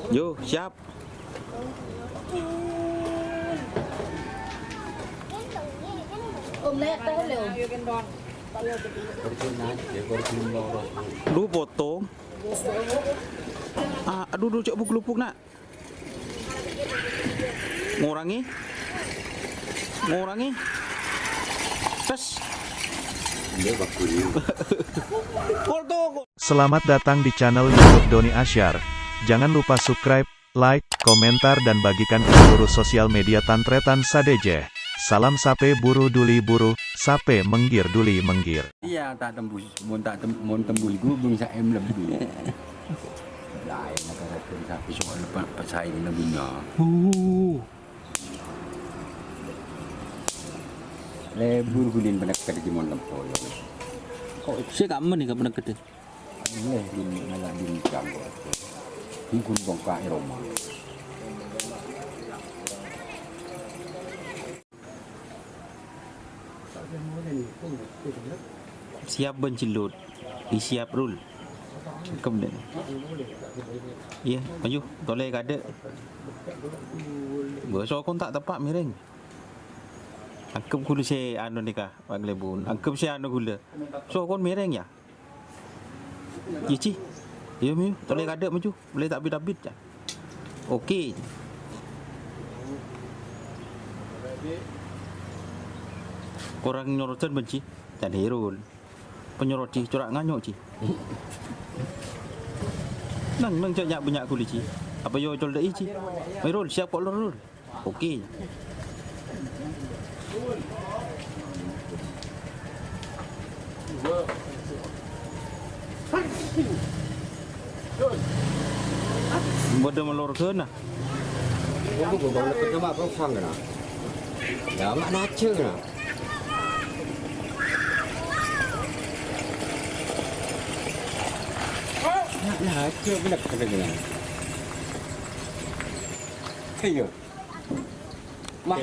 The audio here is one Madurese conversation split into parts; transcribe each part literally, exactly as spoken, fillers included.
Yo, siap. Duh, potong. Ah, aduh, duh, cek buk-lubuk, nak. Ngurangi. Ngurangi. Tes. Pol toko. Selamat datang di channel YouTube Doni Asyar. Jangan lupa subscribe, like, komentar, dan bagikan ke seluruh sosial media Tantretan sadhâjâ. Salam sapè buru duli buru, sapè mèngghir duli mèngghir. Iyâ, ta' tembus, mon ta' tem-, mon tembus ghubung sa M lebbi. Laèn karo sapi soal pa-, pasaèng lebina. Uh. Lebur ghulin panèkèt mon lempo, yâ. Kok sè kamen nèka panèkèt? Lè, din ngala' din canggo. Di ghun bongka è roma. Siap bân cellut. Iyâ, siap, Rul. Cakep deh. Iyâ, maju. Tolè kadâ'. Bâ sokon ta' teppa' mèrèng. Anggep ghulâ sè anu nèka, Pak Glebun. Anggep sè anu ghulâ. Sokon mèrèng, yâ. Iyâ, Ci. Iyâ, Miyu. Tolè kadâ' maju. Boleh tak bit-abit, yâ. Oke. Korang nyorotan bân, Ci. Can Herul. Penyorot, Ci. Cora' nganyo', Ci. Nang, nang, cak nyak-bânnya' ghulâ, Ci. Apa yo col dâ'i, Ci? Herul, siap kok lor, Rul. Oke. Bâdâ malorghâna. Ombhu, gobang leket coma prosang kena. Ya, mak nace kena. Mak nace bener kena. Iya. Mah.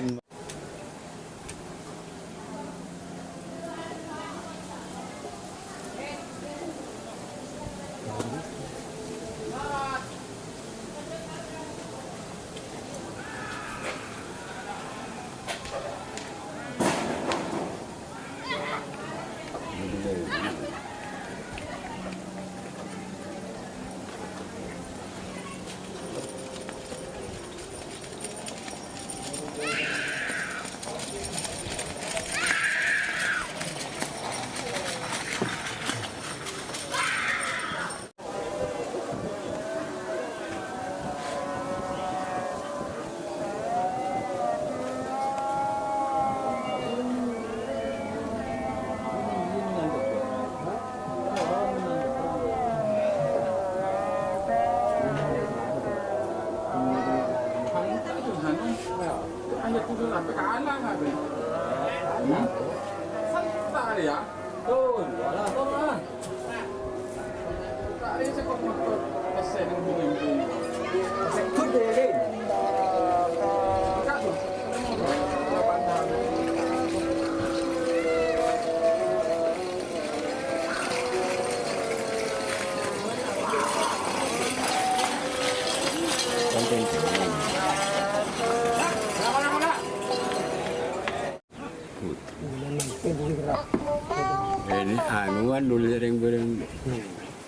Ini anuan dulu sering bareng.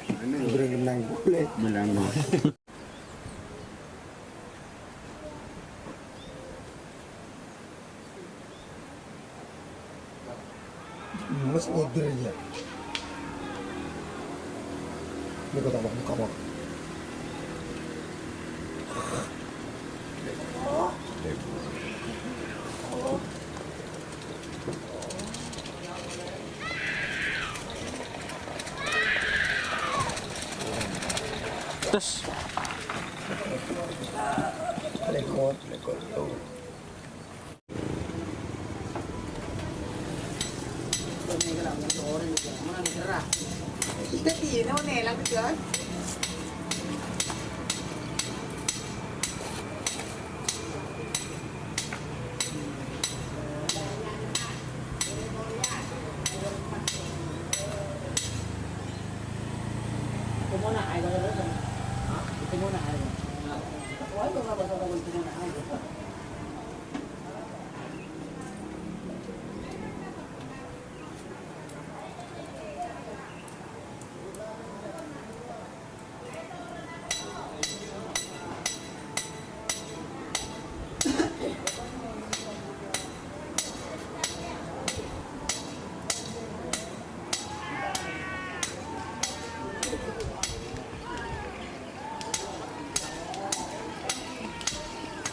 Anu, bareng menang boleh. Menang boleh. Mas ngider ya. Ini kota mau buka mau. Tes. Lekot, lekot.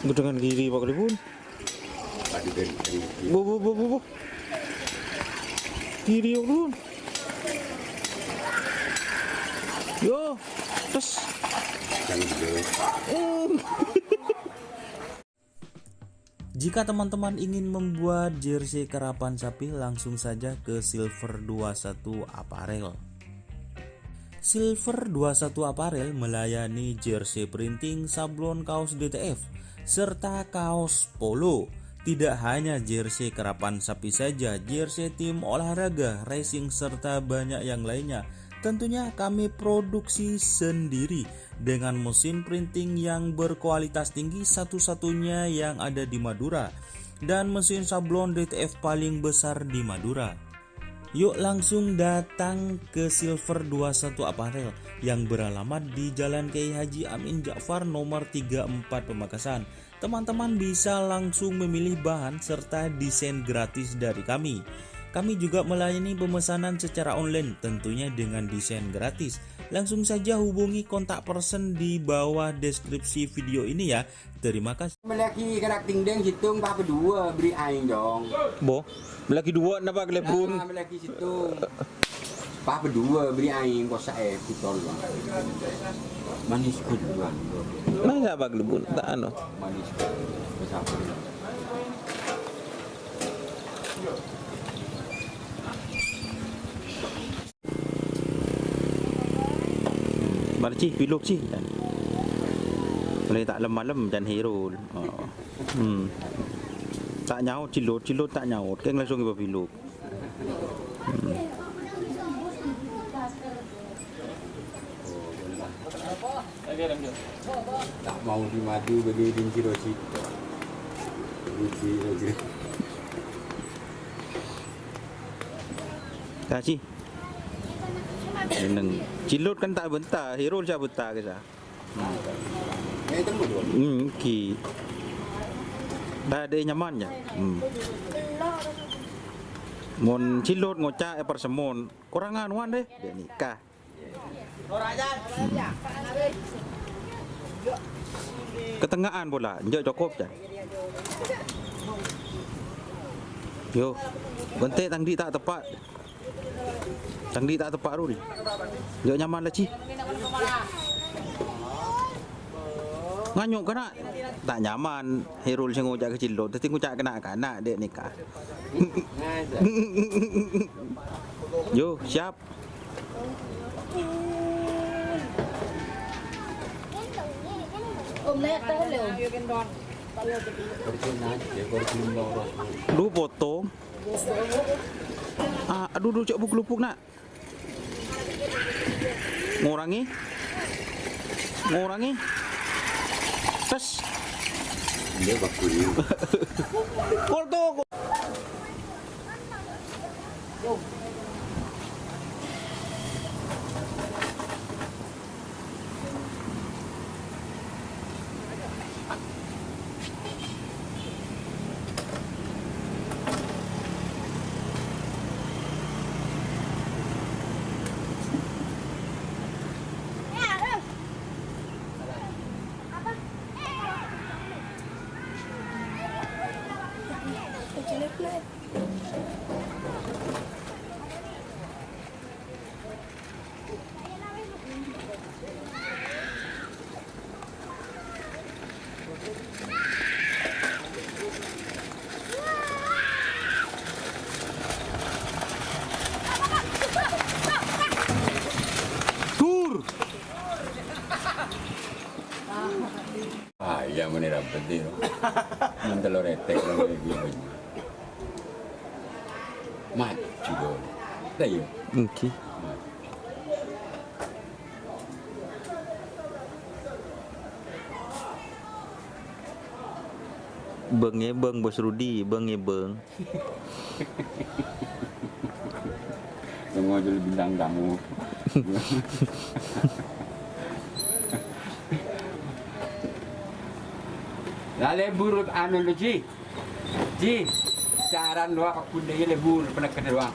Ghudhângan kiri, Pak Kalèbun. Bu, bu, bu, bu, bu. Kiri, Pak Kalèbun. Yo, tes. Hmm. Jika teman-teman ingin membuat jersey karapan sapi, langsung saja ke Silver dua satu Apparel. Silver dua satu Apparel melayani jersey printing, sablon kaos D T F, serta kaos polo. Tidak hanya jersey karapan sapi saja, jersey tim olahraga, racing, serta banyak yang lainnya. Tentunya kami produksi sendiri dengan mesin printing yang berkualitas tinggi, satu-satunya yang ada di Madura, dan mesin sablon D T F paling besar di Madura. Yuk langsung datang ke Silver dua satu Apparel yang beralamat di Jalan Kiai Haji Amin Ja'far nomor tiga empat Pamekasan. Teman-teman bisa langsung memilih bahan serta desain gratis dari kami. Kami juga melayani pemesanan secara online, tentunya dengan desain gratis. Langsung saja hubungi kontak person di bawah deskripsi video ini ya. Terima kasih. Mellèaghi kèra' tèngdhâng sèttong, pas bâdhuwâ, bherri' aèng, Cong. Bo, mellèaghi duwâ' napa, Kalèbun? Ah, mellèaghi sèttong. Pas bâdhuwâ, bherri' aèng, kosa'è, butol, Cong. Manis ghâllu, Cong. Nah, sapa, Kalèbun? Ta' ano. Manis ghâllu, Cong. Sabbhâr. Mara, Ci, pilok, Ci, can. Mulai ta' lem-malem, can Hirul. Oh. Hmm. Ta' nyaot, Cilot, Cilot ta' nyaot. Kèng langsung èpapilok. Hmm. Ta' mau dimadu bâdâ è dinggir, Ci. Ci, Ci. Jeneng Cilot kan ta' benta, Hirul sè abenta kèsa. Hmm, èngghi. Tadâ' nyaman, ya? Hmm. Mon Cilot ngoca' èparsemon, korang anuan, deh, dâ' nèka. Hmm. Katengnga'an pola, enjâ' cokop, can. Yo, bântè' tang dhi' ta' teppa'. Tang dhi' ta' teppa' rowa. Yo nyaman la, Ji. Nganyo' kana'. Ta' nyaman. Herul sè ngoca' ka Cilot, dhâddhi ngoca' ka na'-kana' dâ' nèka. Yo, siap. Om, naik tahu, Leo. Lu potong. Ah, aduh, aduh, cok buk-lupuk, nak. Ngurangi. Ngurangi. Tes. Iya, bagus. Kol tuh. Tur. Ah, iya, meni ra penting. Mun tello retek, maju, Bang. Lah, iya. Nggih. Maju. Bâng-ngèbâng, Bos Rudi, bâng-ngèbâng. Yang mau jadi bintang tamu. Lah, lebur anu lu, Ji. Ji, caran doa ka bunda ya lebur, penekkan doang.